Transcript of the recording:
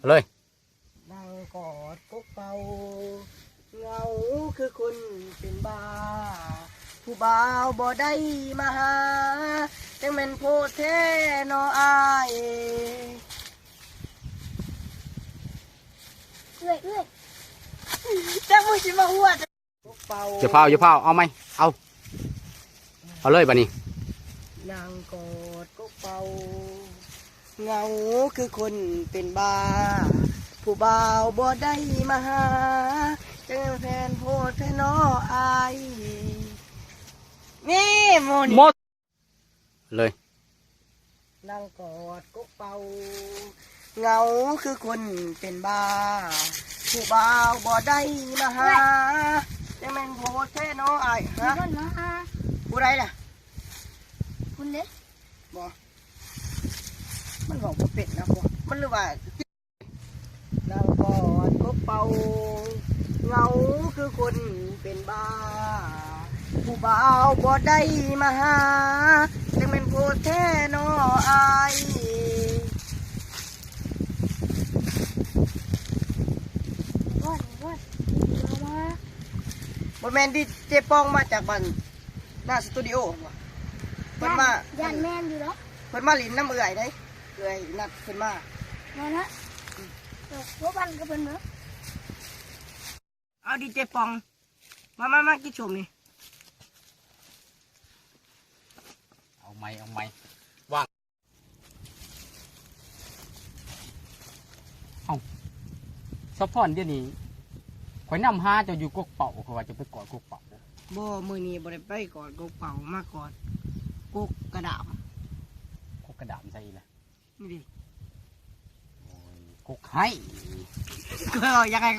ເອົາເລີຍ. ນັ່ງກອດກົກເປົ່າ ເຫງົາຄືຄົນເປັນບ້າ ຜູ້ບ່າວບໍ່ໄດ້ມາຫາ ຈັ່ງແມ່ນໂພດແທ້ນໍອ້າຍ. ເອື້ອຍ ເອື້ອຍ ຈັກມຶງຊິມາຫົວ ຢ່າຟ້າວ ຢ່າຟ້າວ ເອົາໃໝ່ ເອົາ ເອົາເລີຍບາດນີ້. ນັ່ງກອດກົກເປົ່າ ເຫງົາຄືຄົນເປັນບ້າ ຜູ້ບ່າວບໍ່ໄດ້ມາຫາ ຈັ່ງແມ່ນໂພດແທ້ນໍອ້າຍ. ນີ້ໝົດ ໝົດເລີຍ. ນັ່ງກອດກົກເປົ່າ ເຫງົາຄືຄົນເປັນບ້າ ຜູ້ບ່າວບໍ່ໄດ້ມາຫາ ຈັ່ງແມ່ນໂພດແທ້ນໍອ້າຍ. ຮະ ມີຄົນມາຫາ ຜູ້ໃດລະ? ຄຸນເດ້. ບໍ່ ມັນເວົ້າບໍ່ເປັນນະ ມັນຫຼືວ່າ ນັ່ງກອດກົກເປົ່າ ເຫງົາຄືຄົນເປັນບ້າ ຜູ້ບ່າວບໍ່ໄດ້ມາຫາ ຈັ່ງແມ່ນໂພດແທ້ນໍອ້າຍ. ບໍ່ແມ່ນດີເຈປອງມາຈາກບ້ານ ໜ້າສະຕູດິໂອບໍ່? ເພິ່ນມາ ຢ້ານ ຢ້ານແມ່ນຢູ່ດອກ. ເພິ່ນມາຫຼິ້ນນຳເອື້ອຍເດ້ ເອື້ອຍນັດເພິ່ນມາ. ແມ່ນລະ ເອີ ພົວພັນກັບເພິ່ນເດີ. ເອົາ ດີເຈປອງ ມາ ມາ ມາກິນສົ້ມນີ້. ເອົາໃໝ່ ເອົາໃໝ່ ວາງ. ເອົ້າ ສາວພອນ ດຽວນີ້ຂ້ອຍນຳຫາເຈົ້າຢູ່ກົກເປົ້າ ຂ້ອຍວ່າຈະໄປກອດກົກເປົ້າ. ບໍ່ ມື້ນີ້ບໍ່ໄດ້ໄປກອດກົກເປົ້າ ມາກອດກົກກະດາມ. ກົກກະດາມໃສອີກລະ? ນີ້ເດ. ໂອ້ຍ ກົກໄຮ. ກໍຢາກໃຫ້